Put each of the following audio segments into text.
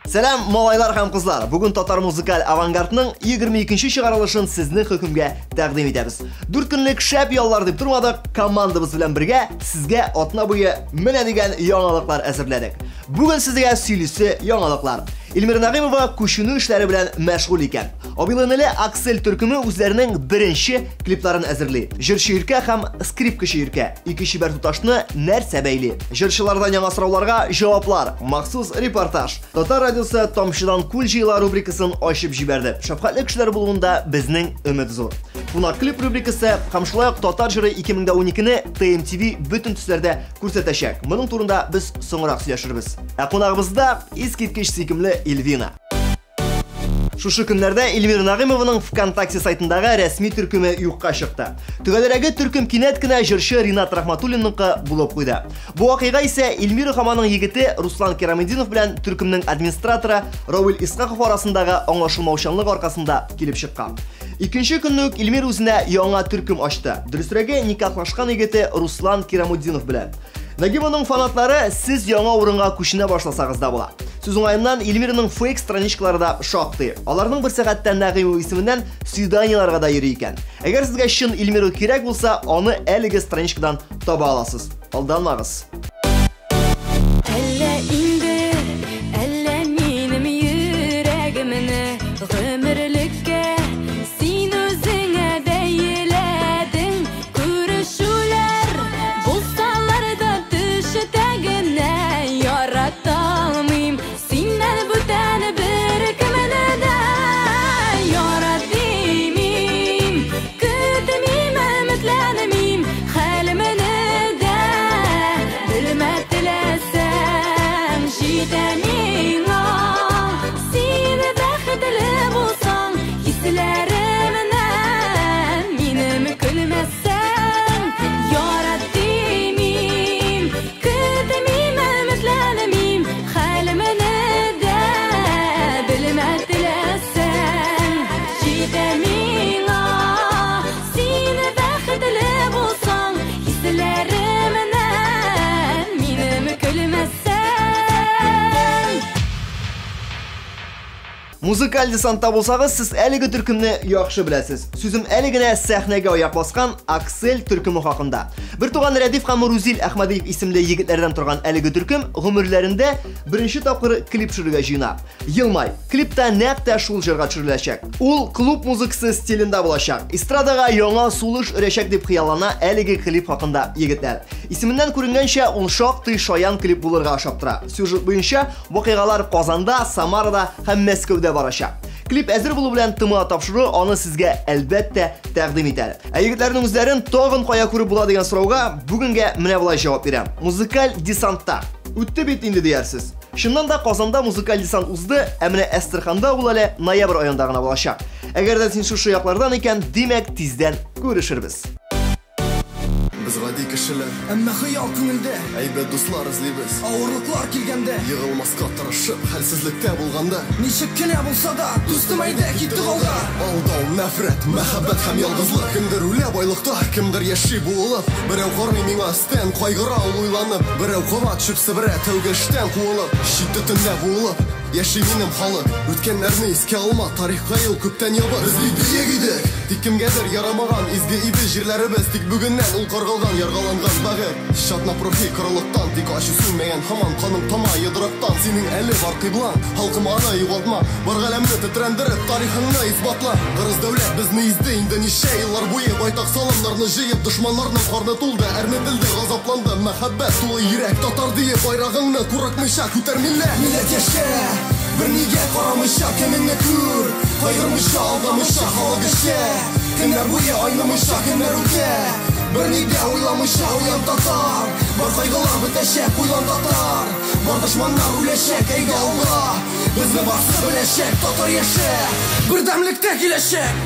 Сәлам, малайлар һәм кызлар! Бүген татар музыкаль авангардның 22нче чыгарылышын сезнең хөкемгә тәкъдим итәбез. 4 көнлек шәп яллар дип тормадык, командабыз белән бергә сезгә атна буе менә дигән яңалыклар әзерләдек. Бүген сезгә сөйлисе яңалыклар. Эльмира Нәгыймова күченү эшләре белән мәшгуль икән. Абилы-энеле Аксель төркеме үзләренең беренче клипларын әзерли. Җырчы Иркә һәм скрипкачы Иркә. Ике чибәр туташны нәрсә бәйли? Җырчылардан яңа сорауларга җаваплар, махсус репортаж. Татар радиосы Тамчыдан күл җыела рубрикасын ачып җибәрде. Шәфкатьле кешеләр булуында безнең өмет зур. Кунак клип рубрикасы һәм шулай ук Татар җыры 2012-не ТМТВ бөтен төсләрдә күрсәтәчәк. Моның турында без соңрак сөйләшербез. Ә кунагыбызда искиткеч сөйкемле Эльвина. Шушы көннәрдә Эльвира Нәгыймованың ВКонтакте сайтындагы рәсми төркеме юкка чыкты. Төгәлрәге, төркем кинәт кенә җырчы Ринат Рахматуллинныкы булып куйды. Бу вакыйга исә Эльмира һәм аның егете Руслан Кираметдинов белән төркемнең администраторы Равил Исхаков арасындагы аңлашылмаучанлык аркасында килеп чыккан. Икенче көнне үк Эльмира үзенә яңа төркем ачты. Дөресрәге, никахлашкан егете Руслан Кирамутдинов белән. Нагимованың фанатлары сез яңа урынга күченә башласагыз да була. Сүз уңаеннан, Эльмираның фейк страничкалары да шактый. Аларның берсе хәтта Нәгыймова исеменнән свиданиеларга да йөри икән. Әгәр сезгә чын Эльмира кирәк булса, аны әлеге страничкадан таба аласыз. Алданмагыз. Әллә инде, әллә минем йөрәгемне гомерлеккә син үзеңә бәйләдең. Күрешүләр булсалар да төштә генә ярата алмыйм синнән бүтән беркемне дә. Ярат димим, көтмим, өметләнмим, хәлемне дә белмә теләсәң, җитә миңа. Син бәхетле булсаң, хисләремнән минем көлмәсәң, ярат димим, көтмим, өметләнмим, хәлемне дә белмә теләсәң, җитә миңа. Син бәхетле булсаң, хисләремнән минем көлмәсәң. Музыкаль десантта булсагыз, сез әлеге төркемне яхшы беләсез. Сүзем әле генә сәхнәгә аяк баскан Аксель төркеме хакында. Бер туган Рәдиф һәм Рузил Әхмәдиев исемле егетләрдән торган әлеге төркем гомерләрендә беренче тапкыр клип төшерергә җыена. Елмай. Клипта нәкъ тә шул җырга төшереләчәк. Ул клуб музыкасы стилендә булачак. Эстрадага яңа сулыш өрәчәк дип хыяллана әлеге клип хакында егетләр. Исеменнән күренгәнчә, ул шактый шаян клип булырга ошап тора. Сюжет буенча вакыйгалар Казанда, Самарада һәм Мәскәүдә барачак. Клип әзер булу белән ТМА тапшыру аны сезгә әлбәттә тәкъдим итәр. Ә егетләрнең үзләрен тагын кая күреп була дигән сорауга бүгенгә менә болай җавап бирәм. Музыкаль десантта. Үтте бит инде диярсез. Чыннан да Казанда музыкаль десант узды, ә менә Әстерханда ул әле ноябрь аенда гына булачак. Әгәр дә син шушы яклардан икән, димәк, тиздән күрешербез. Без гади кешеләр, әмма хыял күңелдә. Әйбәт дуслар эзлибез. Авырлыклар килгәндә, егылмаска тырышып, хәлсезлектә булганда, ничек кенә булса да, дустым әйдә киттек алга. Алдау, нәфрәт, мәхәббәт һәм ялгызлык. Кемдер үлә байлыкта, кемдер яши буылып. Берәү карый миңа өстән, кайгыра ул уйланып. Берәү кова төшеп себерә, тәүге эштән куылып. Чит төтендә буылып, яши минем халык. Үткәннәрне искә алма, тарихка юл күптән ябык. Без бит бөек идек, тик кемгәдер ярамаган изге иде җирләребез. Тик бүгеннән ул каргалган, яргаланган бәгырь. Чатнап рухи корылыктан, тик ачу сүнмәгән һаман каның тама йодрыктан. Синең әле бар кыйблаң, халкым аны югалтма. Бар галәмне тетрәндереп, тарихыңны исбатла. Кырыс дәүләт безне изде инде ничә еллар буе. Байтак салымнарны җыеп, дошманнарның карны тулды, әрнетелде, газапланды. Мәхәббәт тулы йөрәк, татар диеп байрагыңны курыкмыйча күтәр милләт. Милләт яшә, бер нигә карамыйча, кемеңне күр, кайгырмыйча, алдамыйча, халык эчә. Көннәр буе айнымыйча, көннәр үтә. Бер нигә уйламыйча, уян татар. Бар кайгылар бетәчәк, уйлан татар. Бар дошманнар үләчәк, әйдә алга. Безне барсы беләчәк, татар яшә. Бердәмлектә киләчәк.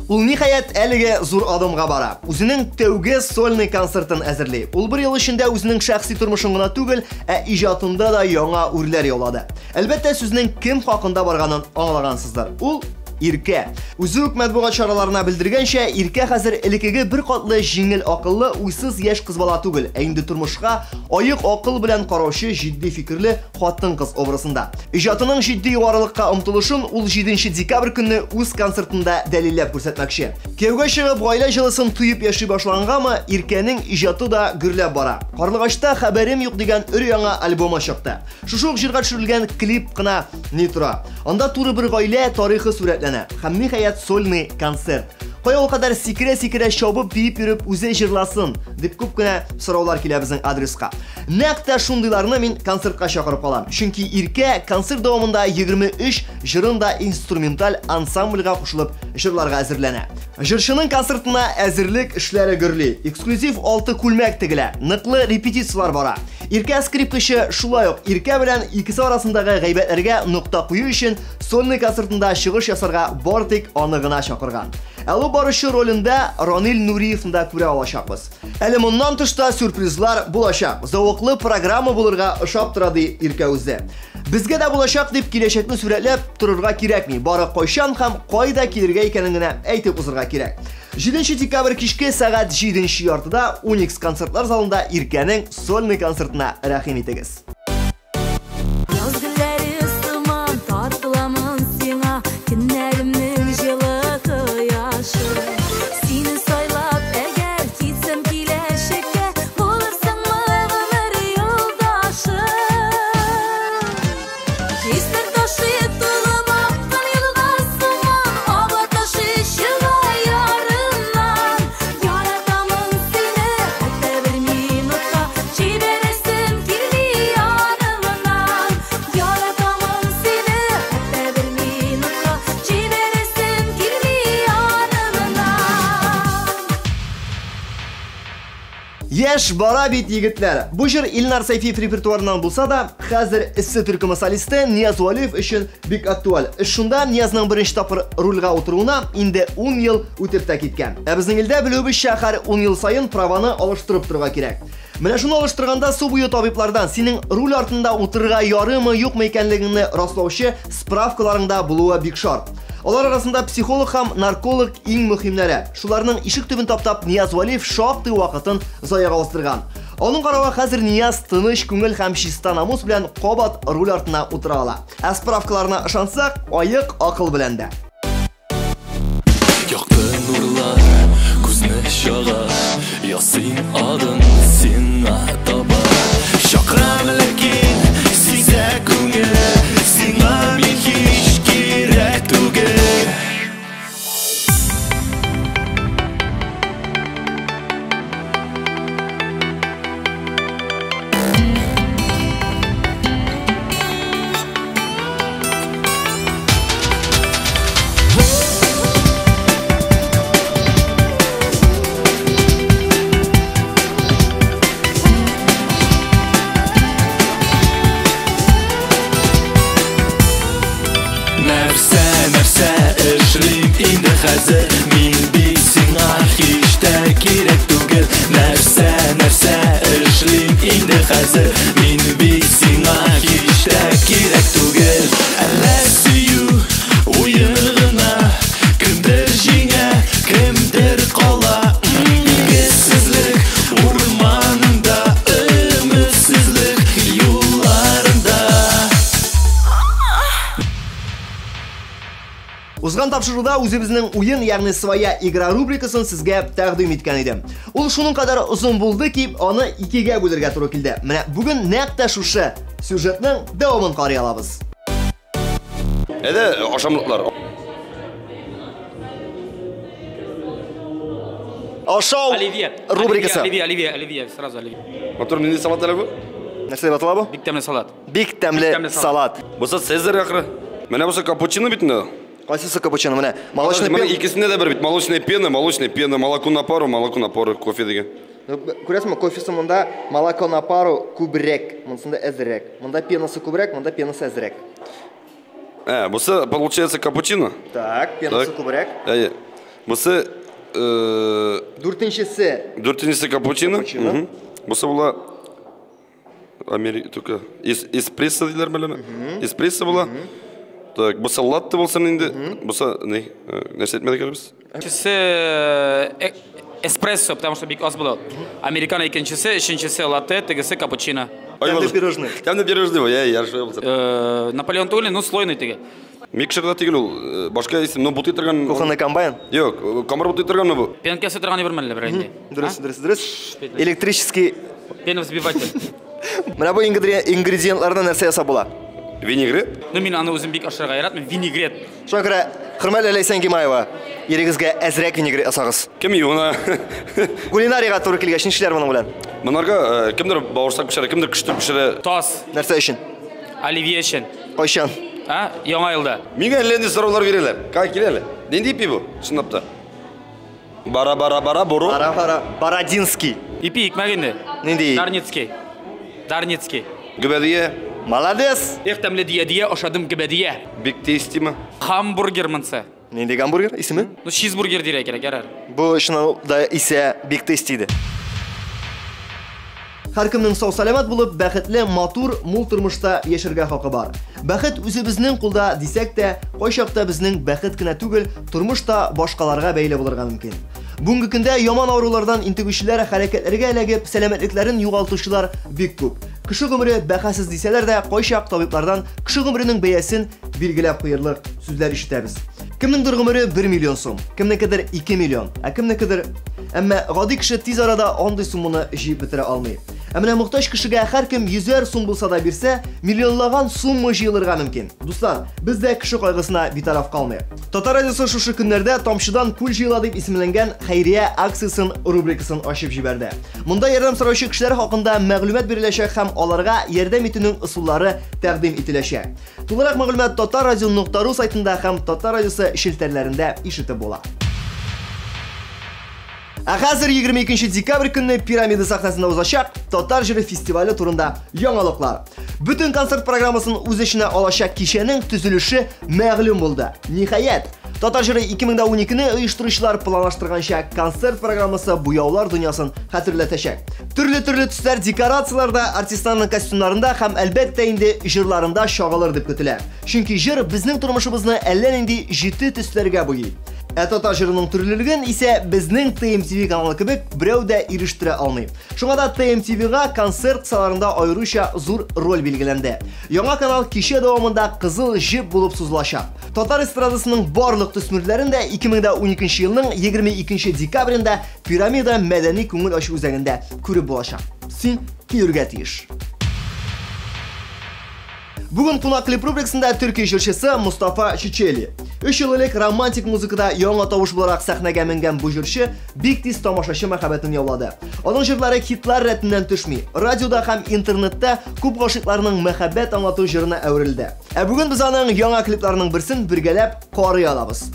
Ул ниһаять әлеге зур адымга бара. Үзенең тәүге сольный концертын әзерли. Ул бер ел эчендә үзенең шәхси тормышын гына түгел, ә иҗатында да яңа үрләр яулады. Әлбәттә, сүзнең кем хакында барганын аңлагансыздыр. Ул Иркә. Үзе үк матбугат чараларына белдергәнчә, Иркә хәзер элеккеге беркатлы җиңел акыллы, уйсыз яшь кыз бала түгел, ә инде тормышка аек акыл белән караучы җитди фикерле хатын-кыз образында. Иҗатының җитди югарылыкка омтылышын ул 7 декабрь көнне үз концертында дәлилләп күрсәтмәкче. Кияүгә чыгып, гаилә җылысын тоеп яши башлагангамы, Иркәнең иҗаты да гөрләп бара. Карлыгачта хәбәрем юк дигән өр-яңа альбомы чыкты. Шушы ук җырга төшерелгән клип кына ни тора. Анда туры бер гаилә тарихы сурәтләнә. Һәм ниһаять сольный концерт. Кая ул кадәр сикерә-сикерә чабып биеп йөреп үзе җырласын, дип күп кенә сораулар килә безнең адреска. Нәкъ тә шундыйларны мин концертка чакырып калам. Чөнки Иркә концерт дәвамында 23 җырын да инструменталь ансамбльгә кушылып җырларга әзерләнә. Җырчының концертына әзерлек эшләре гөрли. Эксклюзив 6 күлмәк тегелә. Ныклы репетицияләр бара. Иркә скрипкачы шулай ук Иркә белән икесе арасындагы гайбәтләргә нокта кую өчен сольный концертында чыгыш ясарга бар тик аны гына чакырган. Алып баручы ролендә Ранил Нуриевны да күрә алачакбыз. Әле моннан тыш та сюрпризлар булачак. Зәвыклы программа булырга ошап тора, ди Иркә үзе. Безгә дә булачак дип киләчәкне сурәтләп торырга кирәкми. Бары кайчан һәм кайда килергә икәнен генә әйтеп узырга кирәк. 7 декабрь кичке сәгать 7:30-да Уникс концертлар залында Иркәнең сольный концертына рәхим итегез. Яз гөлләре сыман тартыламын сиңа, көннәремнең җылы кояшы. Сине сайлап, әгәр китсәм киләчәккә, булырсыңмы гомер юлдашы? Хисләр ташый тулып аккан елга сыман, ага ташый чыга ярыннан. Яратамын сине, хәтта бер минутка җибәрәсем килми янымнан. Яратамын сине, хәтта бер минутка җибәрәсем килми янымнан. Яшь бара бит, егетләр. Бу җыр Илнар Сәйфиев репертуарыннан булса да, хәзер Эссе төркеме солисты Нияз Вәлиев өчен бик актуаль. Эш шунда, Ниязның беренче тапкыр рульгә утыруына инде 10 ел үтеп тә киткән. Ә безнең илдә белүебезчә, һәр 10 ел саен праваны алыштырып торырга кирәк. Менә шуны алыштырганда су буе табиблардан синең руль артында утырырга ярымы юкмы икәнлегеңне раслаучы справкаларыңда булуы бик шарт. Алар арасында психолог һәм нарколог иң мөһимнәре. Шуларның ишек төбен таптап Нияз Вәлиев шактый вакытын заяга уздырган. Аның каравы хәзер Нияз тыныч күңел һәм чиста намус белән кабат руль артына утыра ала. Ә справкаларына ышансак, аек акыл белән дә. Якты нурлар күзне чага, ясыйм адым сиңа таба. Чакырам, ләкин сизә күңел, сиңа мин һич кирәк түгел. Нәрсә, нәрсә эшлим инде хәзер, мин бит сиңа һич тә кирәк түгел. Нәрсә, нәрсә эшлим инде хәзер, мин бит сиңа һич тә кирәк түгел. Әллә сөю уен гына, кемдер җиңә, кемдер кала. Билгесезлек урманында, өметсезлек юлларында. Узган тапшыруда үзебезнең уен, ягъни своя игра рубрикасын сезгә тәкъдим иткән идем. Ул шуның кадәр озын булды ки, аны икегә бүлергә туры килде. Менә бүген нәкъ тә шушы сюжетның дәвамын карый алабыз. Әйдә, ашамлыклар. Ашау Оливье. рубрикасы. Оливье, оливье, оливье, сразу оливье. Матур нинди салат әле бу? Нәрсә дип атала бу? Бик тәмле салат. Бик тәмле Бик тәмле салат. Бусы Цезарь ахры. Менә бусы капучино бит инде. Кайсысы капучино? Менә молочный Менә пена. икесендә дә бер бит. Молочная пена, молочная пена, молоко на пару, молоко на пару, кофе дигән. Күрәсеңме, кофесы монда молоко на пару күбрәк, монсында әзрәк. Монда пенасы күбрәк, монда пенасы әзрәк. Бусы получается капучино. Так, пенасы Так. күбрәк. Әйе. Бусы Дүртенчесе дүртенчесе капучино. Капучино. Мгм. Бусы була Америка только эспрессо диләр беләме? Эспрессо була. Так, бусы латте булсын инде. Бусы ни? Нәрсә әйтмәдек әле без? Икенчесе эспрессо, потому что бик аз була. Американо икенчесе, өченчесе латте, тегесе капучино. Тәмле пирожный. Тәмле пирожный бу, я шулай булсын. Наполеон түгел, ну слойный теге. Микшерда түгел ул, башка исем, но бутый торган. Кухонный комбайн? Юк, камыр бутый торганмы бу? Пенка ясый торган әйберме әллә берәр инде? Дөрес, дөрес, дөрес. Электрический пеновзбиватель. Менә бу ингредиентлардан нәрсә ясап була? Винегрет? Ну, мин аны үзем бик ашарга яратмыйм, винегрет. Шуңа күрә, хөрмәтле Ләйсән Гимаева, ирегезгә әзрәк винегрет ясагыз. Кем юына? Кулинарияга туры килгәч, нишләр моның белән? Монарга кемдер бавырсак пешерә, кемдер көштер пешерә. Таз. Нәрсә өчен? Оливье өчен. Кайчан? А, яңа елда. Миңа әллә нинди сораулар бирәләр. Кая килә әле? Нинди ипи бу? Чынлап та. Бара бара бара бору. Бара бара Бородинский. Ипи икмәк инде. Нинди? Дарницкий. Дарницкий. Гөбәдия. Молодец! Эх, тәмле дия-дия ашадым гөбәдия. Бик тейстиме? Хамбургер монсы. Нинди гамбургер? Исеме? Ну, чизбургер дирә кирәк, ярар. Бу чыннан да исә бик тейсти иде. Һәркемнең сау-сәламәт булып, бәхетле, матур, мул тормышта яшәргә хакы бар. Бәхет үзебезнең кулда дисәк тә, кайчакта безнең бәхет кенә түгел, тормыш та башкаларга бәйле булырга мөмкин. Бүгенге көндә яман авырулардан интегүчеләр, хәрәкәтләргә эләгеп, сәламәтлекләрен югалтучылар бик күп. Кеше гомере бәхәссез дисәләр дә, кайчак табиблардан кеше гомеренең бәясен билгеләп куерлык сүзләр ишетәбез. Кемнеңдер гомере 1 миллион сум, кемнекедер 2 миллион, ә кемнекедер... Әмма гади кеше тиз арада андый сумманы җыеп бетерә алмый. Ә менә мохтаҗ кешегә һәркем 100 сум булса да бирсә, миллионлаган сумма җыелырга мөмкин. Дуслар, без дә кеше кайгысына битараф калмыйк. Татар радиосы шушы көннәрдә Тамчыдан күл җыела дип исемләнгән хәйрия акциясен рубрикасын ачып җибәрде. Монда ярдәм сораучы кешеләр хакында мәгълүмат биреләчәк һәм аларга ярдәм итүнең ысуллары тәкъдим ителәчәк. Тулырак мәгълүмат татаррадио.ру сайтында һәм Татар радиосы челтәрләрендә ишетеп була. Ә хәзер 22 декабрь көнне Пирамида сәхнәсендә узачак Татар җыры фестивале турында яңалыклар. Бөтен концерт программасын үз эченә алачак кичәнең төзелеше мәгълүм булды. Ниһаять, Татар җыры 2012-не оештыручылар планлаштырганча концерт программасы буяулар дөньясын хәтерләтәчәк. Төрле-төрле төсләр декорацияләрдә, артистларның костюмнарында һәм әлбәттә инде җырларында чагылыр дип көтелә. Чөнки җыр безнең тормышыбызны әллә нинди җете төсләргә буйый. Ә татар җырының төрлелеген исә безнең ТМТВ каналы кебек берәү дә ирештерә алмый. Шуңа да ТМТВ-га концерт кысаларында аеруча зур роль билгеләнде. Яңа канал кичә дәвамында кызыл җеп булып сузылачак. Татар эстрадасының барлык төсмерләрен дә 2012 елның 22 декабрендә Пирамида мәдәни күңел ачу үзәгендә күреп булачак. Син килергә тиеш. Бүген кунак клип рубрикасында Төркия җырчысы Мустафа Чичели. 3 ел элек романтик музыкада яңа тавыш буларак сәхнәгә менгән бу җырчы бик тиз тамашачы мәхәббәтен яулады. Аның җырлары хитлар рәтеннән төшми. Радиода һәм интернетта күп гашыйкларның мәхәббәт аңлату җырына әверелде. Ә бүген без аның яңа клипларының берсен бергәләп карый алабыз.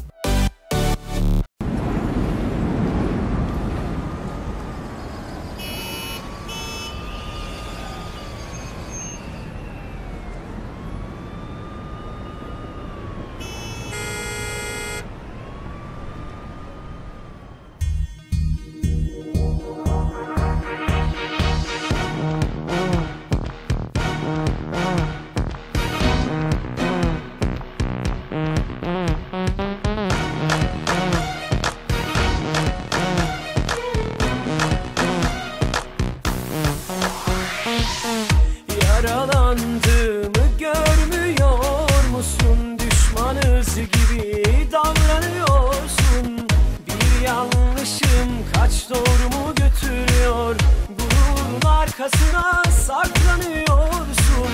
Yaralandığımı görmüyor musun? Düşmanız gibi davranıyorsun. Bir yanlışım kaç doğrumu götürüyor. Gururun arkasına saklanıyorsun.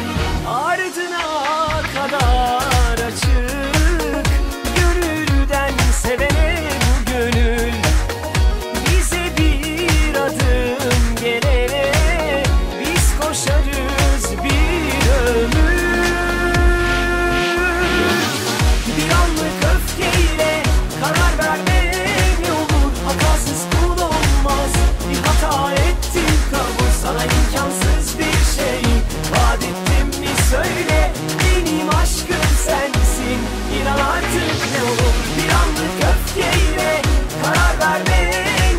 Ardına kadar açık gönülden sevene bu gönül. Bize bir adım gelene biz koşarız. Bir ömür bir anlık öfkeyle karar verme ne olur. Hatasız kul olmaz, bir hata ettim kabul. Sana imkansız bir şey vaat ettim mi söyle. Benim aşkım sensin, inan artık ne olur. Bir anlık öfkeyle karar verme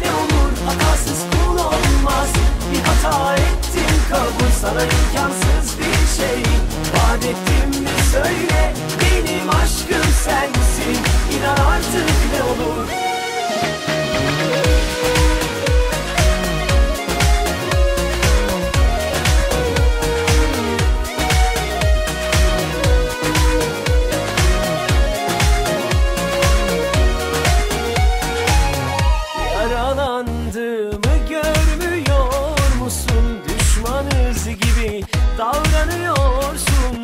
ne olur. Hatasız kul olmaz, bir hata ettim kabul. Sana imkansız bir şey vaat ettim mi söyle. Benim aşkım aşkım sensin, İnan artık ne olur. Yaralandığımı görmüyor musun? Düşmanız gibi davranıyorsun.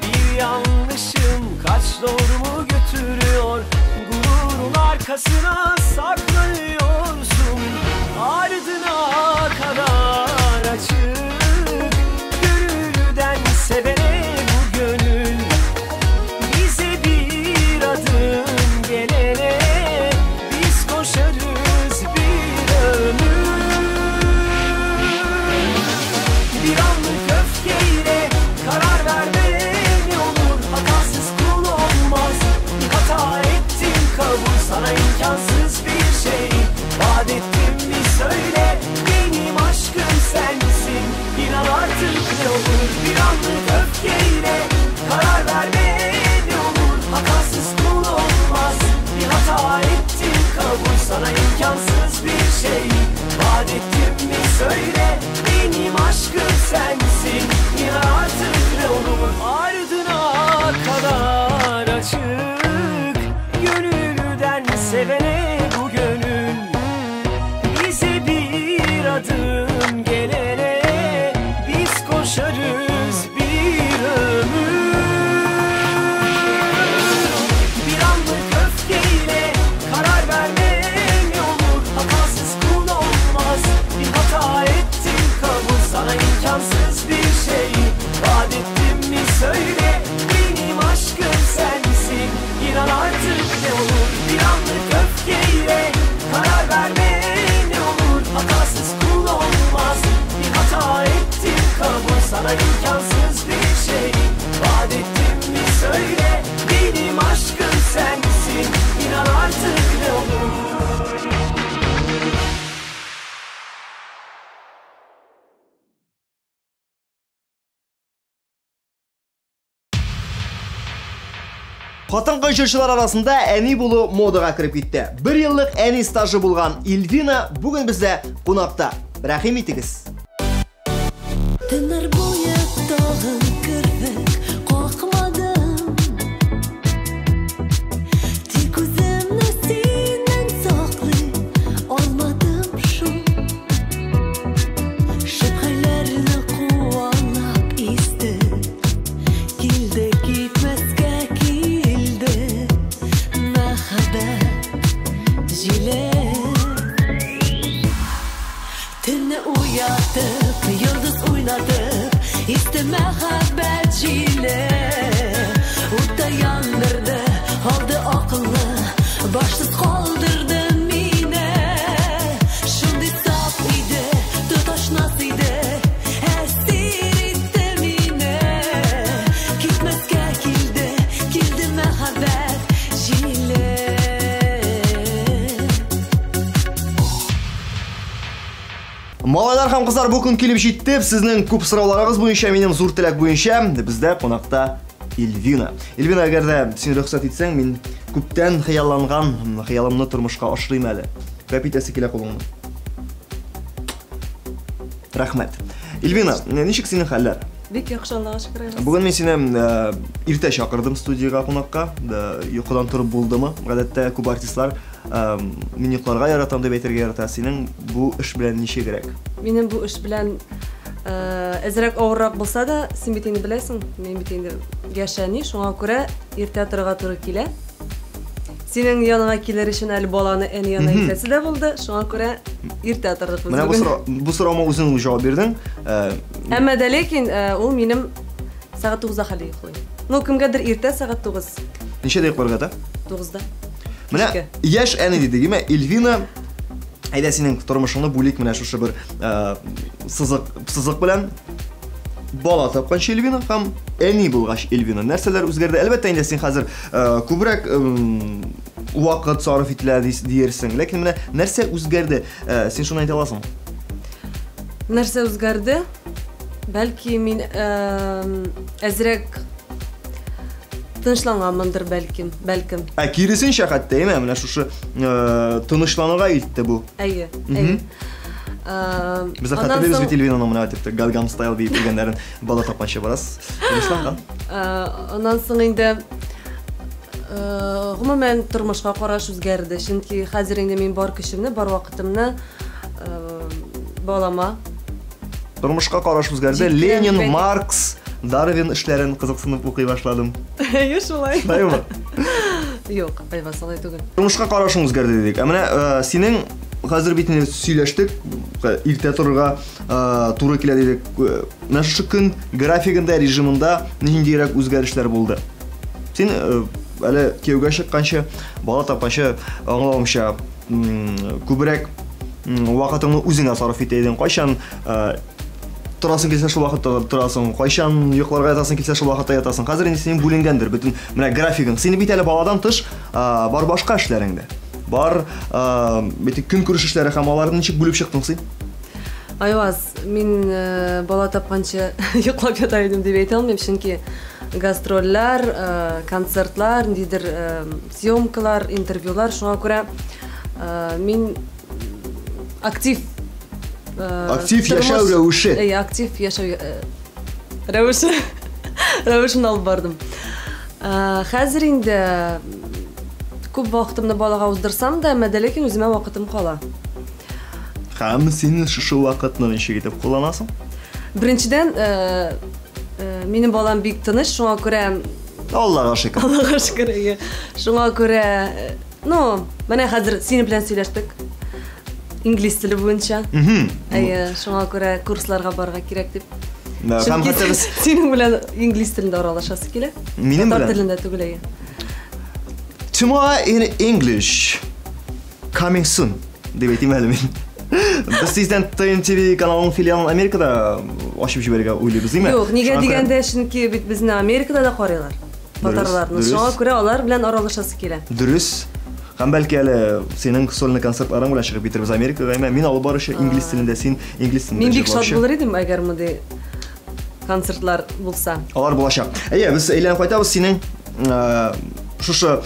Bir yanlışım kaç doğrumu götürüyor. Gururun arkasına saklanıyorsun. Ardına kadar açık gönülden sevene bu gönül. Bize bir adım gelene biz koşarız bir ömür. Bir anlık öfkeyle karar verme ne olur. Hatasız kul olmaz. Bir hata ettim kabul, sana imkansız bir şey. Vaat ettim mi söyle, benim aşkım sensin. İnan artık ne olur. Bir anlık öfkeyle karar verme ne olur. Hatasız kul olmaz. Bir hata ettim kabul, sana imkansız bir şey. Vaat ettim mi söyle, benim aşkım sensin. İnan artık ne olur. Ardına kadar açık gönülden sevene bu gönül. Bize bir adım gelene biz koşarız bir ömür. Bir anlık öfkeyle karar verme ne olur. Hatasız kul olmaz. Bir hata ettim kabul, sana imkansız bir şey. Vaat ettim mi söyle, benim aşkım sensin. İnan artık ne olur. Bir anlık öfkeyle karar verme ne olur. Hatasız kul olmaz. Bir hata ettim kabul, sana imkansız bir şey. Vaat ettim mi söyle, benim aşkım sensin. İnan artık ne olur. Хатын-кыз җырчылар арасында әни булу модага кереп китте. Бер еллык әни стажы булган Ильвина бүген бездә кунакта. Рәхим итегез. Төннәр буе тагын керфек какмадым. Тик үземне синнән саклый алмадым шул. Шөбһәләрне куалап исте, килде китмәскә килде мәхәббәт җиле. Төнне уятып, йолдыз уйнатып, исте мәхәббәт җиле. Утта яндырды, алды акылны, башсыз калдырды мине. Шундый саф иде, тоташмас иде, әсир итте мине. Китмәскә килде, килде мәхәббәт җиле. Малайлар һәм кызлар, бу көн килеп җитте. Сезнең күп сорауларыгыз буенча, минем зур теләк буенча бездә кунакта Ильвина. Ильвина, әгәр дә син рөхсәт итсәң, мин күптән хыялланган хыялымны тормышка ашырыйм әле. Рәп итәсе килә кулыңны. Рәхмәт. Ильвина, ничек синең хәлләр? Бик яхшы, Аллага шөкер. Бүген мин сине иртә чакырдым студиягә кунакка. Йокыдан торып булдымы? Гадәттә күп артистлар мин йокларга яратам дип әйтергә ярата. Синең бу эш белән ничегрәк? Минем бу эш белән әзрәк авыррак булса да, син бит инде беләсең, мин бит инде яшь әни, шуңа күрә иртә торырга туры килә. Синең яныңа килер өчен әле баланы әни янына илтәсе дә булды, шуңа күрә иртә тордык без Менә бүген. бу сораума үзең җавап бирдең. Әмма дә ләкин ул минем сәгать 9-да хәле йоклый. Ну, кемгәдер иртә сәгать 9. Ничәдә йокларга та? 9-да. Менә яшь әни дидек, әмма Ильвина, әйдә синең тормышыңны бүлик менә шушы бер сызык белән. Бала тапканчы Ильвина һәм әни булгач Ильвина. Нәрсәләр үзгәрде? Әлбәттә, инде син хәзер күбрәк вакыт сарыф ителә диерсең. Ләкин менә нәрсә үзгәрде? Син шуны әйтә аласың? Нәрсә үзгәрде? Бәлки мин әзрәк Тынычланганмындыр бәлкем, бәлкем. Ә киресенчә хәтта, әйме, менә шушы тынычлануга илтте бу. Әйе, әйе. Без хәтерлибез бит Эльвинаның менә дип Gangnam Style диеп йөргәннәрен бала тапканчы бераз тынычланган. Аннан соң инде гомумән тормышка караш үзгәрде. Чөнки хәзер инде мин бар көчемне, бар вакытымны балама. Тормышка караш үзгәрде. Ленин, Маркс, Дарвин эшләрен кызыксынып укый башладым. Әйе, шулай. Шулаймы? Юк, Айваз, алай түгел. Тормышка карашың үзгәрде дидек. Ә менә синең хәзер бит инде сөйләштек, иртә торырга туры килә дидек. Менә шушы көн графигында, режимында ниндирәк үзгәрешләр булды? Син әле кияүгә чыкканчы, бала тапканчы, аңлавымча, күбрәк вакытыңны үзеңә сарыф итә идең. Кайчан торасың килсә, шул вакытта торасың, кайчан йокларга ятасың килсә, шул вакытта ятасың. Хәзер инде синең бүленгәндер бөтен менә графигың. Синең бит әле баладан тыш бар башка эшләрең дә. Бар бит көнкүреш эшләре һәм аларны ничек бүлеп чыктың син? Айваз, мин бала тапканчы йоклап ята идем дип әйтә алмыйм, чөнки гастрольләр, концертлар, ниндидер съемкалар, интервьюлар, шуңа күрә мин актив актив яшәү рәвеше. Әйе, актив яшәү рәвеше. Рәвешен алып бардым. Хәзер инде күп вакытымны балага уздырсам да, әмма дә ләкин үземә вакытым кала. Һәм син шушы вакытны ничек итеп кулланасың? Беренчедән, минем балам бик тыныч, шуңа күрә Аллага шөкер. Аллага шөкер, әйе. Шуңа күрә, ну, менә хәзер синең белән сөйләштек. Инглиз теле буенча. Әйе, шуңа күрә курсларга барырга кирәк дип. Һәм хәтта без синең белән инглиз телендә аралашасы килә. Минем белән? Татар телендә түгел, әйе. Tomorrow in English coming soon дип әйтим әле мин. Без тиздән TNTV каналының филиалын Америкада ачып җибәрергә уйлыйбыз, димме? Юк, нигә дигәндә, чөнки бит безне Америкада да карыйлар. Татарларны. Шуңа күрә алар белән аралашасы килә. Дөрес. Һәм бәлки әле синең сольный концертларың белән чыгып китербез Америкага. Әмма мин алып баручы инглиз телендә, син инглиз телендә. Мин бик шат булыр идем, әгәр мондый концертлар булса. Алар булачак. Әйе, без әйләнеп кайтабыз синең шушы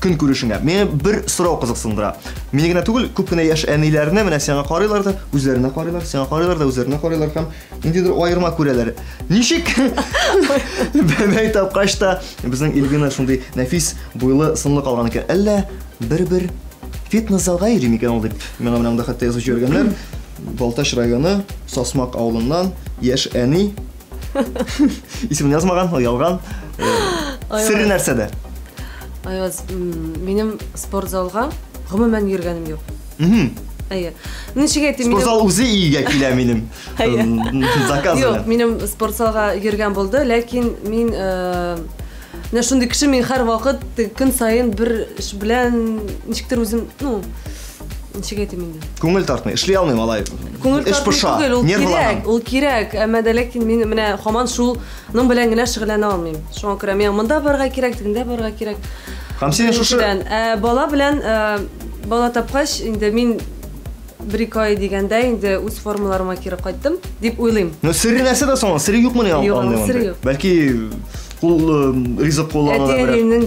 көн күрешеңә. Мине бер сорау кызыксындыра. Мине генә түгел, күп кенә яшь әниләрне менә сиңа карыйлар да, үзләренә карыйлар, сиңа карыйлар да, үзләренә карыйлар һәм ниндидер аерма күрәләр. Ничек бәбәй тапкач та безнең Эльвина шундый нәфис, буйлы, сынлы калган икән. Әллә бер-бер фитнес-залга йөри микән ул дип, миңа менә монда хәтта язып җибәргәннәр. Балтач районы, Сасмак авылыннан яшь әни. Исемен язмаган, ул ялган. Сире нәрсәдә? Айваз, минем спортзалга гомумән йөргәнем юк. Әйе. Ничек әйтим, минем Спортзал үзе өйгә килә минем. Әйе. Заказ Юк, минем спортзалга йөргән булды, ләкин мин менә шундый кеше, мин һәрвакыт көн саен бер эш белән ничектер үзем, ну, ничек әйтим инде? Күңел тартмый, эшли алмыйм алай. Күңел тартмый түгел, ул кирәк, ул кирәк, әмма дә ләкин мин менә һаман шулның белән генә шөгыльләнә алмыйм. Шуңа күрә миңа монда барырга кирәк, тегендә барырга кирәк. Һәм син шушы бала белән бала тапкач, инде мин бер-ике ай дигәндә инде үз формаларыма кире кайттым дип уйлыйм. Но сере нәрсә дә соң? Сере юкмыни андый? Юк, сере юк. Бәлки кул ризык куллана да берәр. Әти-әниемнең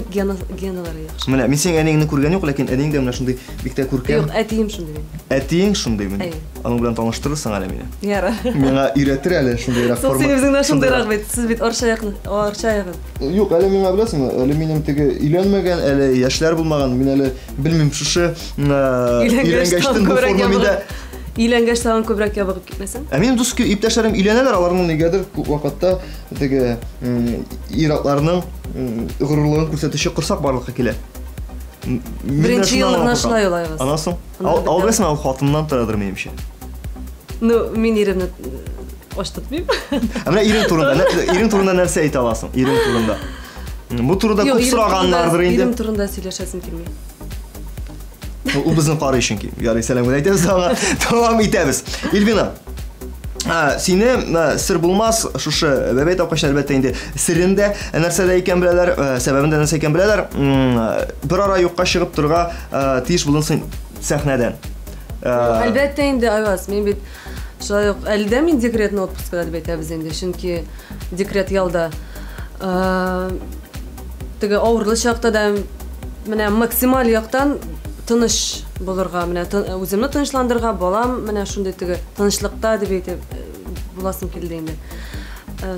геналары яхшы. Менә мин синең әниеңне күргән юк, ләкин әниең дә менә шундый бик тә күркәм. Юк, әтием шундый минем. Әтиең шундый мени? Әйе. Аның белән таныштырырсың әле мине. Ярар. Миңа өйрәтер әле шундыйрак форма. Син үзең дә шундыйрак бит. Сез бит Арча якны, Арча ягы. Юк, әле миңа беләсеңме, әле минем теге өйләнмәгән, әле яшьләр булмаган, мин әле белмим, шушы өйләнгәчтен бу форма миндә. Өйләнгәч тагын күбрәк ябыгып китмәсәң? Ә минем дус иптәшләрем өйләнәләр, аларның нигәдер күп вакытта теге ир-атларның горурлыгын күрсәтүче корсак барлыкка килә. Беренче елларына шулай ул, Айваз. Аннан соң, ал беләсеңме, ул хатыннан торадыр минемчә. Ну, мин иремне ач тотмыйм. Ә менә ирең турында, ирең турында нәрсә әйтә аласың? Ирең турында. Бу турыда күп сораганнардыр инде. Ирем турында сөйләшәсем килми. Ул безне карый чөнки. Ярый, сәлам генә әйтәбез аңа. Дәвам итәбез. Эльвина, сине сер булмас, шушы бәбәй тапкач әлбәттә инде серен дә нәрсәдә икән беләләр, сәбәбен дә нәрсә икән беләләр. Бер ара юкка чыгып торырга тиеш булдың син сәхнәдән. Әлбәттә инде, Айваз, мин бит шулай ук әле дә мин декретный отпускада дип әйтәбез инде, чөнки декрет ялда. Теге авырлы чакта да менә максималь яктан тыныч булырга, менә үземне тынычландырырга, балам менә шундый теге тынычлыкта дип әйтеп буласым килде инде.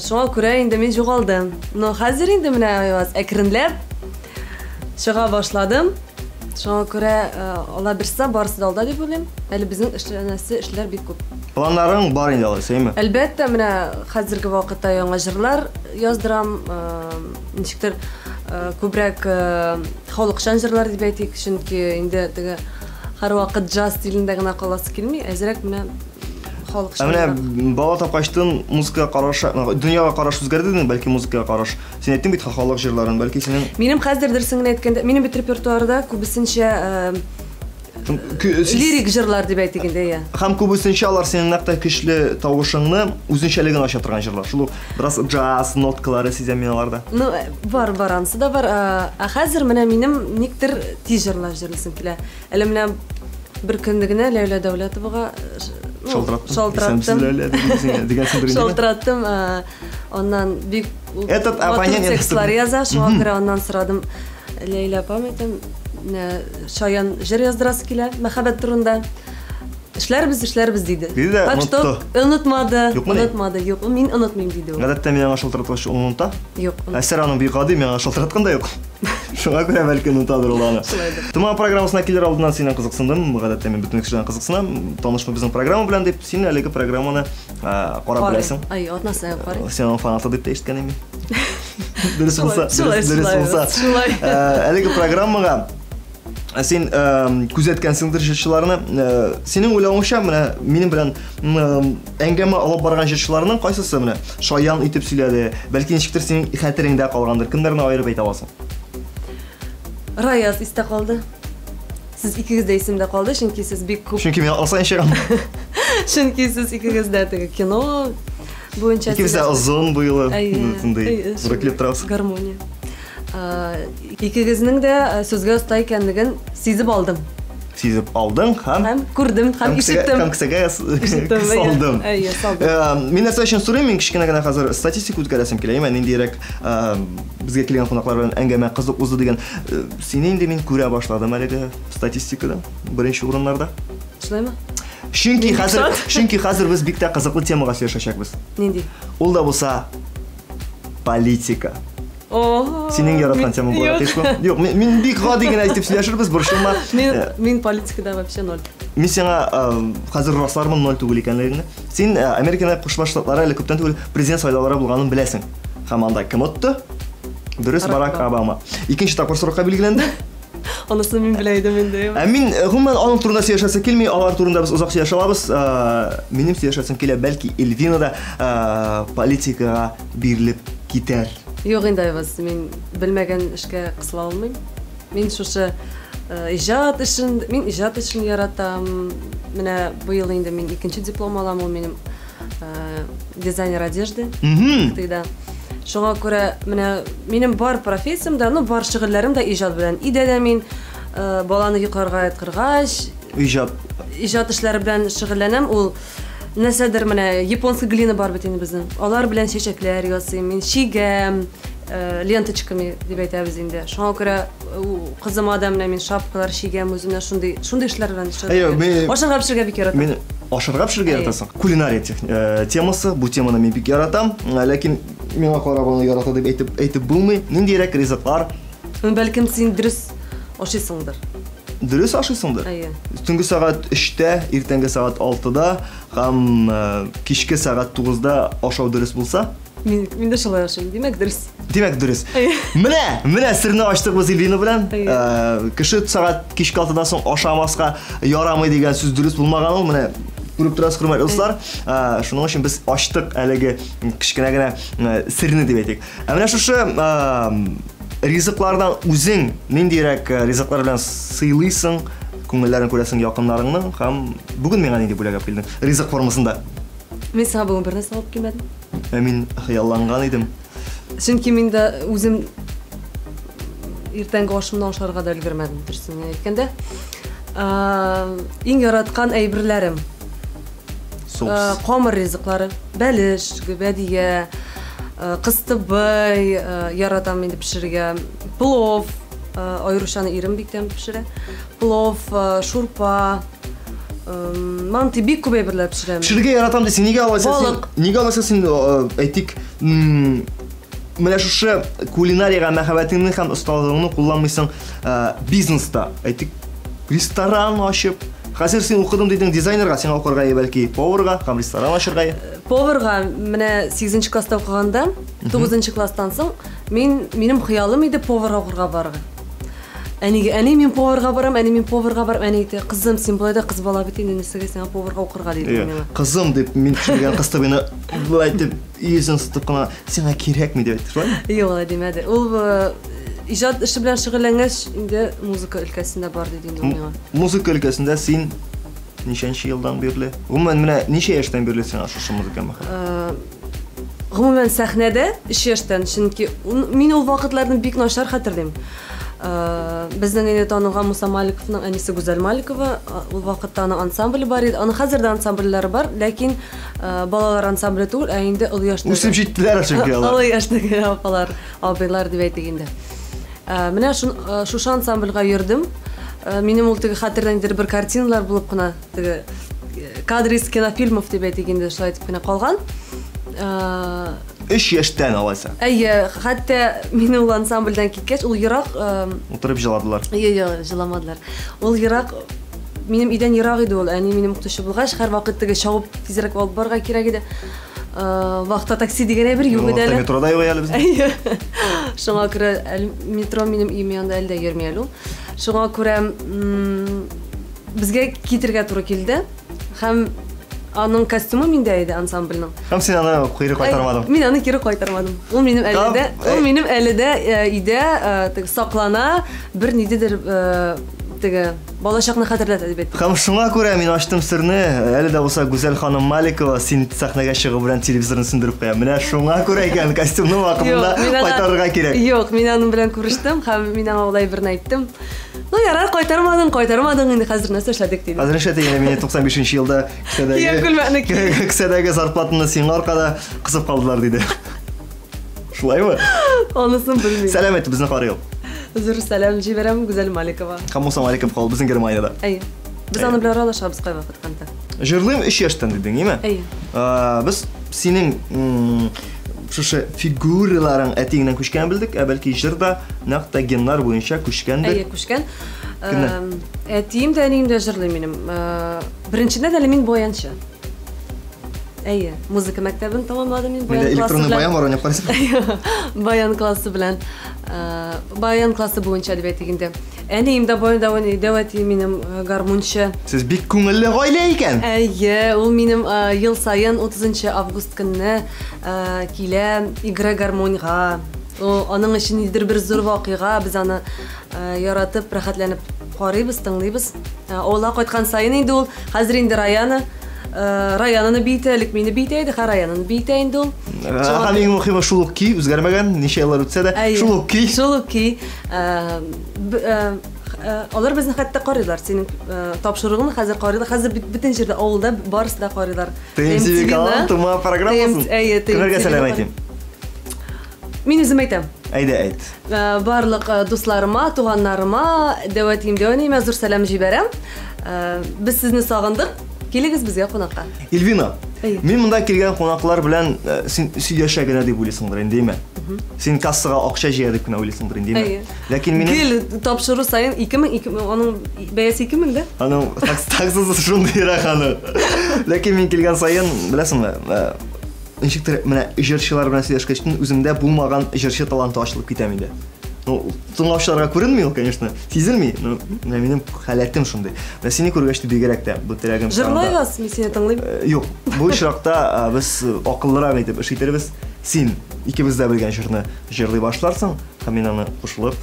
Шуңа күрә инде мин югалдым. Но хәзер инде менә Айваз әкренләп чыга башладым. Шуңа күрә Алла бирсә, барысы да алда дип уйлыйм. Әле безнең эшләнәсе эшләр бик күп. Планнарың бар инде алайса, әйме? Әлбәттә, менә хәзерге вакытта яңа җырлар яздырам, ничектер күбрәк халыкчан җырлар дип әйтик, чөнки инде теге һәрвакыт джаз стилендә генә каласы килми, әзрәк менә халыкчан. Ә менә бала тапкачтын музыкага караш, дөньяга караш үзгәрде дидең, бәлки музыкага караш. Син әйттең бит халык җырларын, бәлки синең Минем хәзер дөресен генә әйткәндә, минем бит репертуарда күбесенчә лирик җырлар дип әйтик инде, иә. Һәм күбесенчә алар синең нәкъ тә көчле тавышыңны үзенчәлеген ача торган җырлар. Шул ук бераз джаз ноткалары сизәм мин аларда. Ну, бар, бар, анысы да бар. Ә хәзер менә минем никтер тиз җырлар җырлыйсым килә. Әле менә бер көнне генә Ләйлә Дәүләтовага шалтыраттым. Дигәнсеңдер инде. Шалтыраттым. Аннан бик Этот абонент текстлар яза, шуңа күрә аннан сорадым. Ләйлә апам әйтәм, шаян җыр яздырасы килә, мәхәббәт турында. Эшләрбез, эшләрбез диде. Диде дә, Так что онытмады, онытмады. Юк, мин онытмыйм диде ул. Гадәттә мин аңа шалтыраткач ул оныта. Юк. Әсәр аның бик гади, миңа шалтыраткан да юк. Шуңа күрә бәлки онытадыр ул аны. Томан программасына килер алдыннан синнән кызыксындым. Гадәттә мин бөтен кешедән кызыксынам. Танышмы безнең программа белән дип, син әлеге программаны карап беләсең. Ай, атна саен карыйм. Син аның фанаты дип тә ишеткән идем. Дөрес булса, дөрес булса. Шулай. Әлеге программага син күзәткәнсеңдер җырчыларны. Синең уйлавыңча, менә минем белән әңгәмә алып барган җырчыларның кайсысы менә шаян итеп сөйләде? Бәлки ничектер синең хәтереңдә калгандыр. Кемнәрне аерып әйтә аласың? Раяз истә калды. Сез икегез дә исемдә калды, чөнки сез бик күп. Чөнки мин алсаң чыгам. Чөнки сез икегез дә теге кино буенча. Икебез дә озын буйлы, шундый зур торабыз. Гармония. Икегезнең дә сүзгә оста икәнлеген сизеп алдым. Сизеп алдың һәм күрдем һәм ишеттем. Һәм кесәгә салдым. Әйе, салдым. Мин нәрсә өчен сорыйм, мин кечкенә генә хәзер статистика үткәрәсем килә. Әмма ниндирәк безгә килгән кунаклар белән әңгәмә кызык узды дигән. Сине инде мин күрә башладым әлеге статистикада, беренче урыннарда. Шулаймы? Чөнки хәзер, чөнки хәзер без бик тә кызыклы темага сөйләшәчәкбез. Нинди? Ул да булса политика. Синең яраткан тема була тиешме? Юк, мин бик гади генә итеп сөйләшербез, борчылма. Мин политикада вообще ноль. Мин сиңа хәзер раслармын ноль түгел икәнлегеңне. Син Американың Кушма Штатлары әле күптән түгел президент сайлаулары булганын беләсең. Һәм анда кем отты? Дөрес, Барак Обама. Икенче тапкыр срокка билгеләнде. Анысын мин белә идем инде. Ә мин гомумән аның турында сөйләшәсе килми, алар турында без озак сөйләшә алабыз. Минем сөйләшәсем килә, бәлки Эльвина да политикага бирелеп китәр. Юк инде, Айваз, мин белмәгән эшкә кысыла алмыйм. Мин шушы иҗат эшен, мин иҗат эшен яратам. Менә быел инде мин икенче диплом алам, ул минем дизайнер одежды. Тыйда. Шуңа күрә менә минем бар профессиям да, ну бар шөгыльләрем дә иҗат белән. Өйдә дә мин баланы йокларга яткыргач, иҗат иҗат эшләре белән шөгыльләнәм. Ул нәрсәдер менә японский глина бар бит инде безнең. Алар белән чәчәкләр ясыйм, мин чигәм, ленточками дип әйтәбез инде. Шуңа күрә кызыма да менә мин шапкалар чигәм үземә, шундый шундый эшләр белән шөгыльләнәм. Ашарга пешерергә бик яратам. Мин ашарга пешерергә яратасың. Кулинария темасы, бу теманы мин бик яратам, ләкин миңа карап аны ярата дип әйтеп әйтеп булмый. Ниндирәк ризыклар? Бәлкем син дөрес ашыйсыңдыр. Дөрес ашыйсыңдыр? Әйе. Төнге сәгать 3-тә, иртәнге сәгать 6-да һәм кичке сәгать 9-да ашау дөрес булса? Мин мин дә шулай ашыйм. Димәк, дөрес. Димәк, дөрес. Менә, менә серне ачтык без Эльвина белән. Кеше сәгать кичке 6-дан соң ашамаска ярамый дигән сүз дөрес булмаган ул. Менә күреп торасыз, хөрмәтле дуслар. Шуның өчен без ачтык әлеге кечкенә генә серне дип әйтик. Ә менә шушы ризыклардан үзең ниндирәк ризыклар белән сыйлыйсың, күңелләрен күрәсең якыннарыңның һәм бүген миңа нинди бүләк алып килдең? Ризык формасында. Мин сиңа бүген бер нәрсә алып килмәдем. Ә мин хыялланган идем. Чөнки мин дә үзем иртәнге ашымны ашарга да өлгермәдем, дөресен генә әйткәндә. Иң яраткан әйберләрем. Соус. Камыр ризыклары, бәлеш, гөбәдия. Кыстыбый яратам инде пешерергә. Плов, аеруча аны ирем бик тәмле пешерә. Плов, шурпа, манты бик күп әйберләр пешерәм. Пешерергә яратам дисең, нигә алайса син? Нигә алайса син, әйтик, менә шушы кулинариягә мәхәббәтеңне һәм осталыгыңны кулланмыйсың бизнеста? Әйтик, ресторан ачып. Хәзер син укыдым дидең дизайнерга, сиңа укырга бәлки поварга һәм ресторан ачырга. Поварга менә 8 класста укыганда, 9 класстан соң мин минем хыялым иде поварга укырга барырга. Әнигә, әни мин поварга барам, әни мин поварга барам, әни әйтә, кызым, син болай да кыз бала бит инде, нәрсәгә сиңа поварга укырга диде миңа. Кызым дип мин төшергән кыз табины болай итеп йөзен сытып кына сиңа кирәкми дип әйтте, шулаймы? Юк, алай димәде. Ул иҗат эше белән шөгыльләнгәч, инде музыка өлкәсендә бар диде инде ул миңа. Музыка өлкәсендә син ничәнче елдан бирле? Гомумән, менә ничә яшьтән бирле сиңа шушы музыка мәхәббәт? Гомумән, сәхнәдә 3 яшьтән, чөнки мин ул вакытларны бик начар хәтерлим. Безнең инде танылган Муса Маликовның әнисе Гүзәл Маликова, ул вакытта аның ансамбле бар иде. Аның хәзер дә ансамбльләре бар, ләкин балалар ансамбле түгел, ә инде олы яшьтәге. Үсеп җиттеләр чөнки алар. Олы яшьтәге апалар, абыйлар дип әйтик инде. Менә шушы ансамбльгә йөрдем. Минем ул теге хәтердә ниндидер бер картиналар булып кына, теге кадры из кинофильмов дип әйтик инде, шулай итеп кенә калган. 3 яшьтән алайса. Әйе, хәтта мин ул ансамбльдән киткәч, ул ерак утырып җыладылар. Юк, җыламадылар. Ул ерак, минем өйдән ерак иде ул. Әни минем укытучы булгач, һәрвакыт теге чабып тизрәк алып барырга кирәк иде. Вахта такси дигән әйбер юк иде әле. Метрода юк әле безнең. Әйе. Шуңа күрә метро минем өем янында әле дә йөрми әле ул. Шуңа күрә безгә китергә туры килде. Һәм аның костюмы миндә иде ансамбльнең. Һәм син аны кире кайтармадың. Мин аны кире кайтармадым. Ул минем әле дә, ул минем әле дә өйдә саклана, бер ниндидер теге балачакны хәтерләтә дип әйттем. Һәм шуңа күрә мин ачтым серне, әле дә булса Гүзәл ханым Маликова син сәхнәгә чыгу белән телевизорны сүндереп куя. Менә шуңа күрә икән костюмны вакытында кайтарырга кирәк. Юк, мин аның белән күрештем һәм мин аңа улай берне әйттем. Ну, ярар, кайтармадың, кайтармадың, инде хәзер нәрсә эшләдек диде. Хәзер эшләдек инде, мине 95 елда кесәдәге зарплатаны сиңа аркада кысып калдылар диде. Шулаймы? Анысын белмим. Сәлам әйт, безне карый ул. Зур сәлам җибәрәм Гүзәл Маликова. Һәм Муса Маликов калды безнең Германиядә. Әйе. Без аны белән аралашабыз кайвакыт контакт. Җырлыйм 3 яшьтән дидең, әйеме? Әйе. Без синең шушы фигураларың әтиеңнән күчкәнен белдек, ә бәлки җыр да нәкъ тә геннар буенча күчкәндер. Әйе, күчкән. Әтием дә, әнием дә җырлый минем. Беренчедән әле мин баянчы. Әйе, музыка мәктәбен тамамладым мин баян классы белән. Миндә электронный баян бар, уйнап карыйсың. Баян классы белән. Баян классы буенча дип әйтик инде. Әнием дә баянда уйный, дәү әтием минем гармунчы. Сез бик күңелле гаилә икән. Әйе, ул минем ел саен 30 август көнне килә игра гармоньга. Аның өчен ниндидер бер зур вакыйга, без аны яратып, рәхәтләнеп карыйбыз, тыңлыйбыз. Авылга кайткан саен инде ул, хәзер инде Раяна, Раянаны биетә, элек мине биетә иде, хәзер Раянаны биетә инде ул. Һәм иң мөһиме шул ук көй үзгәрмәгән, ничә еллар үтсә дә, шул ук көй. Шул ук көй. Алар безне хәтта карыйлар, синең тапшыруыңны хәзер карыйлар. Хәзер бөтен җирдә, авылда барысы да карыйлар. ТМТВ каналын, Тума программасын. Әйе, ТМТВ. Кемнәргә сәлам әйтим? Мин үзем әйтәм. Әйдә, әйт. Барлык дусларыма, туганнарыма, дәү әтием, дәү әниемә зур сәлам җибәрәм. Без сезне сагындык. Килегез безгә кунакка. Ильвина, мин монда килгән кунаклар белән син сөйләшә генә дип уйлыйсыңдыр инде, әйме? Син кассага акча җыя дип кенә уйлыйсыңдыр инде, әйме? Ләкин минем Гел тапшыру саен 2000, 2000, аның бәясе 2000 дә? Аның таксасы шундыйрак аны. Ләкин мин килгән саен, беләсеңме, ничектер менә җырчылар белән сөйләшкәч, үземдә булмаган җырчы таланты ачылып китә миндә. Ну, тыңлаучыларга күренми ул, конечно, сизелми, но менә минем халәтем шундый. Менә сине күргәч тә бигрәк тә бу теләгем Җырлай вас, мин сине тыңлыйм. Юк, бу очракта без акыллырак итеп эш итербез. Син икебез дә белгән җырны җырлый башларсың, һәм мин аны кушылып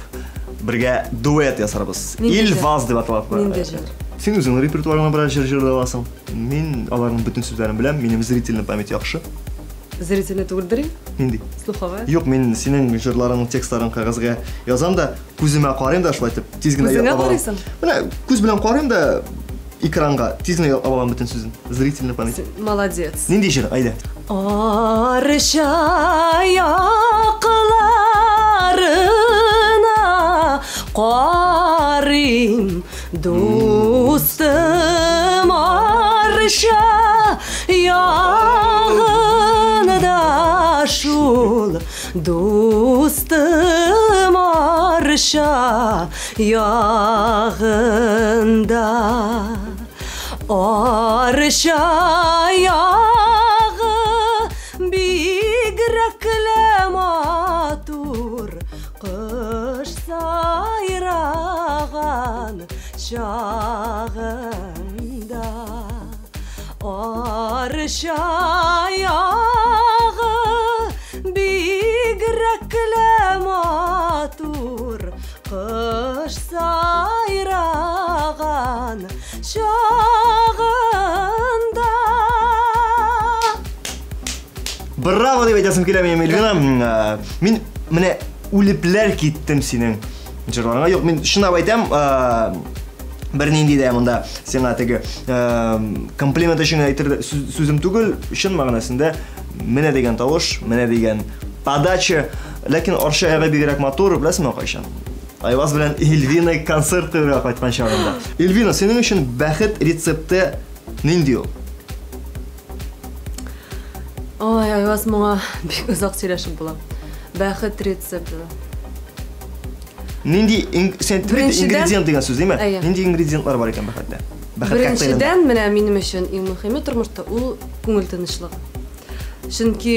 бергә дуэт ясарбыз. Илваз дип атала. Нинди җыр? Син үзеңнең репертуарыңа берәр җыр җырлый аласың. Мин аларның бөтен сүзләрен беләм, минем зрительный память яхшы. Зрительный түгелдер? Нинди? Слуховая? Юк, мин синең җырларыңның текстларын кәгазьгә язам да, күземә карыйм да шулай итеп, тиз генә ятлап алам. Күзеңә карыйсың? Менә күз белән карыйм да экранга, тиз генә ятлап алам бөтен сүзен. Зрительный память. Молодец. Нинди җыр? Әйдә. Арча якларына карыйм, дустым, Арча ягында шул, дустым, Арча ягында. Арча ягы бигрәкле матур, кош сайраган чагында. Арча ягы бигрәкле матур, кош сайраган чагында. Браво дип әйтәсем килә минем, Эльвина. Мин менә үлепләр киттем синең җырларыңа. Юк, мин чынлап әйтәм, бернинди дә монда сиңа теге комплимент өчен әйтер сүзем түгел, чын мәгънәсендә менә дигән тавыш, менә дигән подача. Ләкин Арча ягы бигрәк матур, беләсеңме кайчан? Айваз белән Эльвина концерт куярга кайткан чагында. Эльвина, синең өчен бәхет рецепты нинди ул? Ой, Айваз, моңа бик озак сөйләшеп була. Бәхет рецепты. Нинди син ингредиент дигән сүз, димме? Нинди ингредиентлар бар икән бәхеттә? Бәхет коктейлендә. Беренчедән, менә минем өчен иң мөһиме тормышта ул күңел тынычлыгы. Чөнки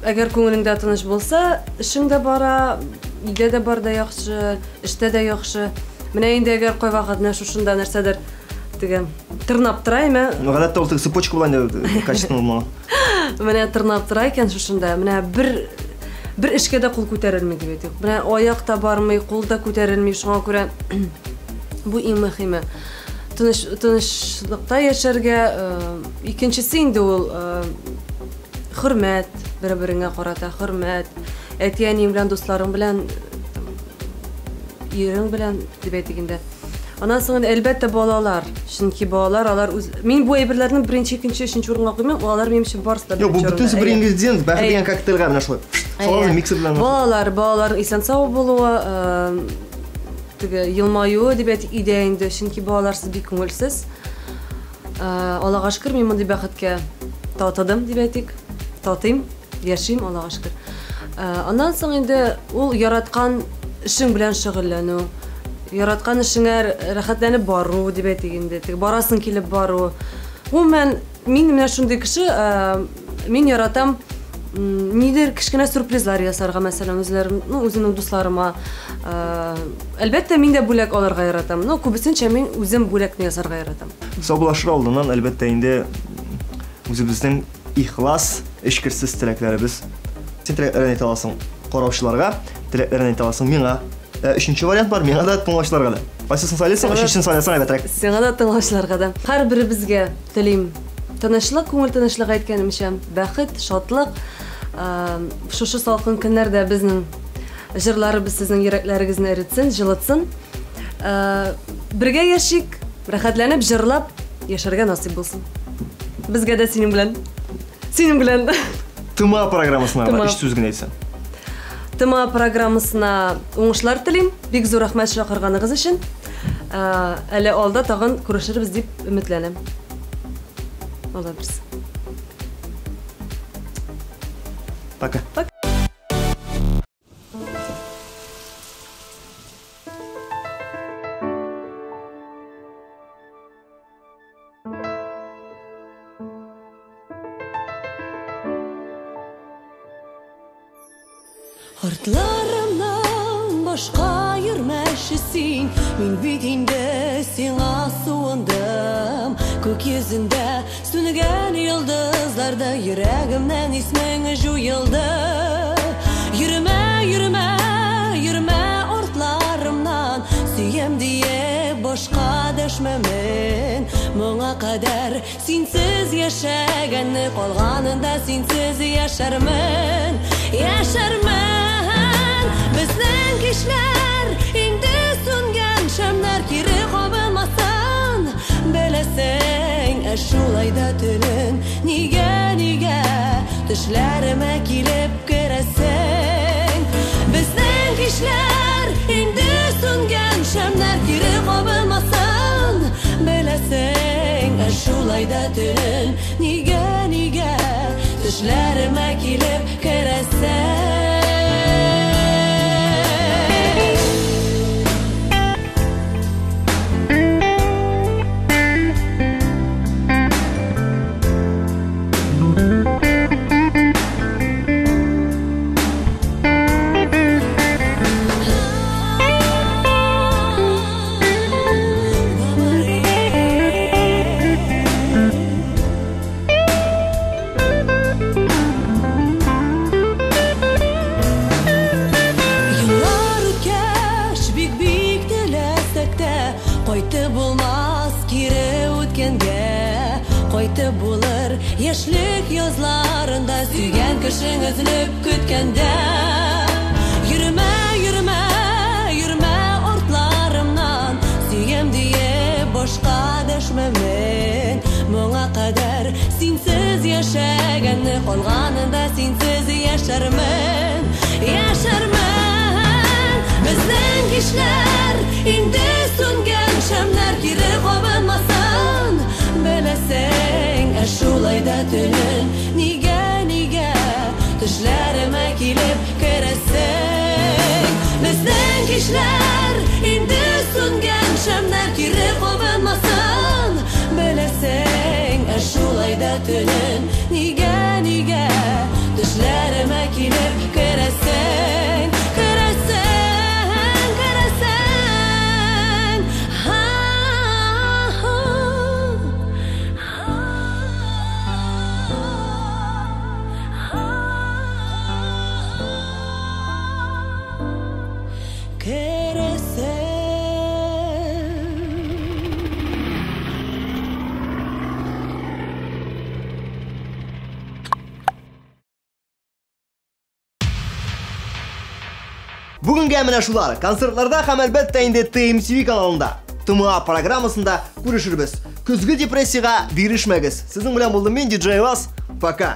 әгәр күңелеңдә тыныч булса, эшең дә бара, өйдә дә бар да яхшы, эштә дә яхшы. Менә инде әгәр кайвакыт менә шушында нәрсәдер теге тырнап тора, әмма Ну, гадәттә ул теге цепочка була инде, качественный булмаган. Менә тырнап тора икән шушында, менә бер эшкә дә кул күтәрелми дип әйтик. Менә аяк та бармый, кул да күтәрелми, шуңа күрә бу иң мөһиме. Тынычлыкта яшәргә, икенчесе инде ул хөрмәт, бер-береңә карата хөрмәт, әти-әниең белән, дусларың белән, ирең белән дип әйтик инде. Аннан соң инде, әлбәттә, балалар. Чөнки балалар, алар үз... Мин бу әйберләрне беренче, икенче, өченче урынга куймыйм, алар минем өчен барысы да Юк, бу беренче бөтенесе урында. бер ингредиент, бәхет дигән коктейльгә менә шулай. Саласың, миксер белән. Балалар, исән-сау булуы, теге елмаюы дип әйтик өйдә инде, чөнки балаларсыз бик күңелсез. Аллага шөкер, мин мондый бәхеткә татыдым дип әйтик. Татыйм, яшим, Аллага шөкер. Аннан соң инде ул яраткан эшең белән шөгыльләнү, яраткан эшеңә рәхәтләнеп бару дип әйтик инде, теге барасың килеп бару. Гомумән, мин менә шундый кеше, мин яратам, нидер кечкенә сюрпризлар ясарга, мәсәлән, үзләрем, ну, үземнең дусларыма. Әлбәттә, мин дә бүләк алырга яратам, но күбесенчә мин үзем бүләкне ясарга яратам. Саубуллашыр алдыннан, әлбәттә, инде үзебезнең ихлас, эчкерсез теләкләребез. Син теләкләрен әйтә аласың караучыларга, теләкләрен әйтә аласың миңа. Өченче вариант бар, миңа да, тыңлаучыларга да. Кайсысын сайлыйсың? Өченчесен сайласаң әйбәтрәк. Сиңа да, тыңлаучыларга да. Һәр беребезгә телим тынычлык, күңел тынычлыгы әйткәнемчә, бәхет, шатлык. Шушы салкын көннәрдә безнең җырларыбыз сезнең йөрәкләрегезне эретсен, җылытсын. Бергә яшик, рәхәтләнеп җырлап яшәргә насыйп булсын. Безгә дә синең белән. Синең белән. Тыма программасына Тыма. өч сүз генә әйтсәң. Тыма программасына уңышлар телим. Бик зур рәхмәт чакырганыгыз өчен. Әле алда тагын күрешербез дип өметләнәм. Алла бирсен. Пока. Пока. Артларымнан башка йөрмәші син, мин бит инде сиңа суындым. Күк йөзендә сүнгән йолдызларда йөрәгемнән исмең җуелды. Йөрмә, йөрмә, йөрмә артларымнан, сөям диеп башка дәшмәмен. Моңа кадәр синсез яшәгәнне, калганында синсез яшәрмен, яшәрмен. Безнең кичләр инде сүнгән шәмнәр кире кабынмасын, беләсең, ә шулай да телең нигә, нигә төшләремә килеп керәсең. Безнең кичләр инде сүнгән шәмнәр кире кабынмасын, беләсең, ә шулай да төнен нигә, нигә төшләремә килеп керәсең. Кайтып булмас кире үткәнгә, кайтып булыр яшьлек язларында, сөйгән кешең өзелеп көткәндә. Йөрмә, йөрмә, йөрмә артларымнан, сөям диеп башка дәшмәмен. Моңа кадәр синсез яшәгәнне, калганында синсез яшәрмен, яшәрмен. Безнең кичләр инде сүнгән шәмнәр кире кабынмасын, беләсең, ә шулай да төнен нигә, нигә төшләремә килеп керәсең. Безнең кичләр инде сүнгән шәмнәр кире кабынмасын, беләсең, ә шулай да төнен нигә, нигә төшләремә килеп керәсең, керәсең. Бүгенгә менә шулар. Концертларда һәм әлбәттә инде TMTV каналында, ТМА программасында күрешербез. Көзге депрессиягә бирешмәгез. Сезнең белән булдым мин, DJ Вас. Пока.